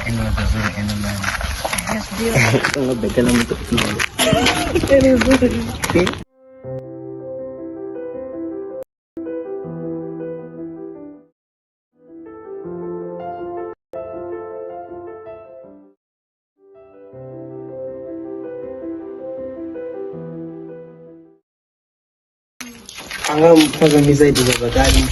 Ene wa ḓo uri ene na nga bekela muthu. Anga mphazamisa iti zvakadi.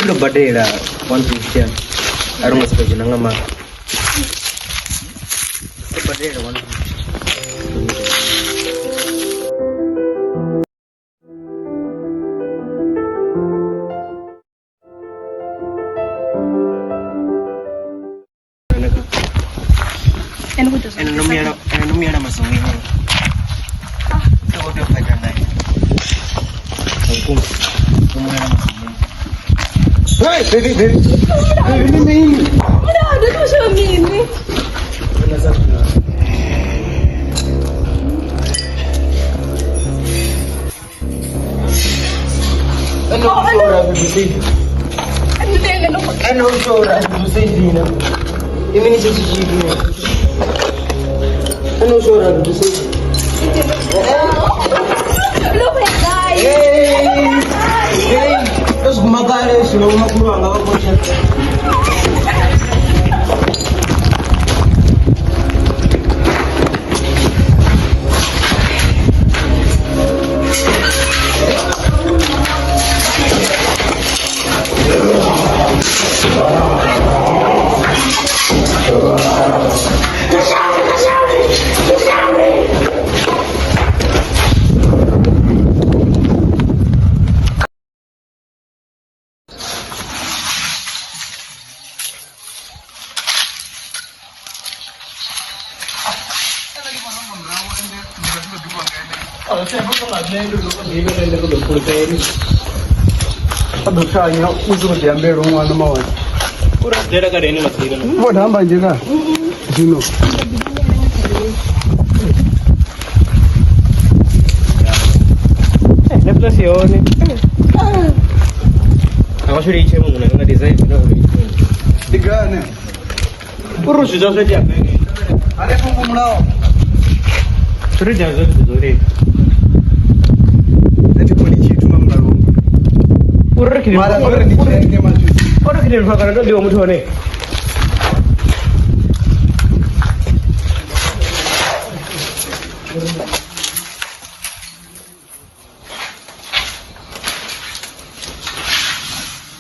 Ndo badela 150 a ro ngo soko dzhena nga maanḓa. Ndo badela 150. Ene no muyela, ene no muyela masungwini. Ndo ndo fhaja naye. Vhukuma. No muyela masungwini. Hey, baby, baby. Baby, mini. No, ndo kusho mini. Ene u shora tusaidia. Imi ni sisi chivi. Ene u shora tusaidia. Hey! Hey! Ndo zwino makhulu wanga vha khou tsha. A ḓo thanya u si khou ḓiambela ṅwana mawana vho tamba nzhe ka zwino. Netflix yone. Akashure iche munhu nga design na Ndi gane uri zwi zwa zwo tea beke. Hanefho mulaho. Zwi tea zwo zwo ri. Nṋe thi koni tshithu nga mulaloni. Uri ri Mara zwo ri ndi tsheke manje. Uri khine lwa kana ndo ḓiwa muthu hone.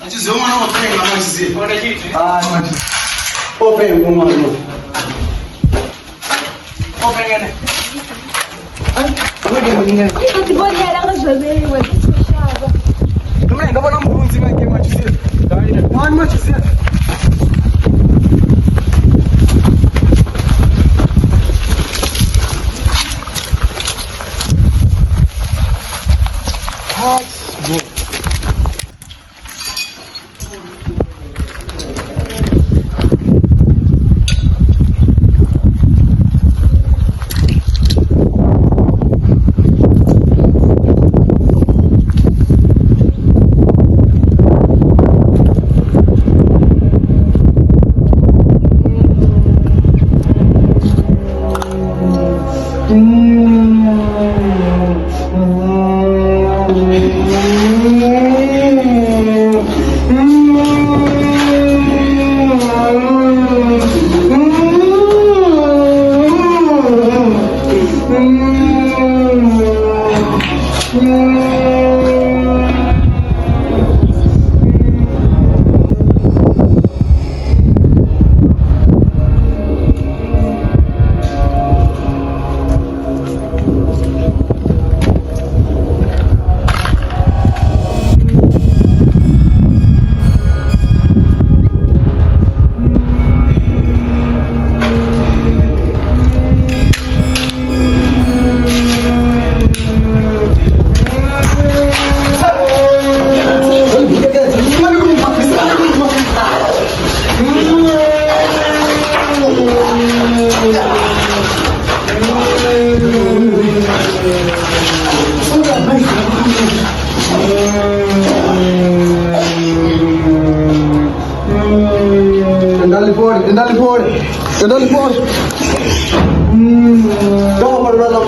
Achiziva mwana wapenga machiziva. Ah, machiziva. Openga mwana. Openga ne. Ndibonela nga zwa vheiwa Ndo ndo vhona mbunzi mange machiziva. Mwana machiziva. Tenda lifhori. Ndo vha vha ḽa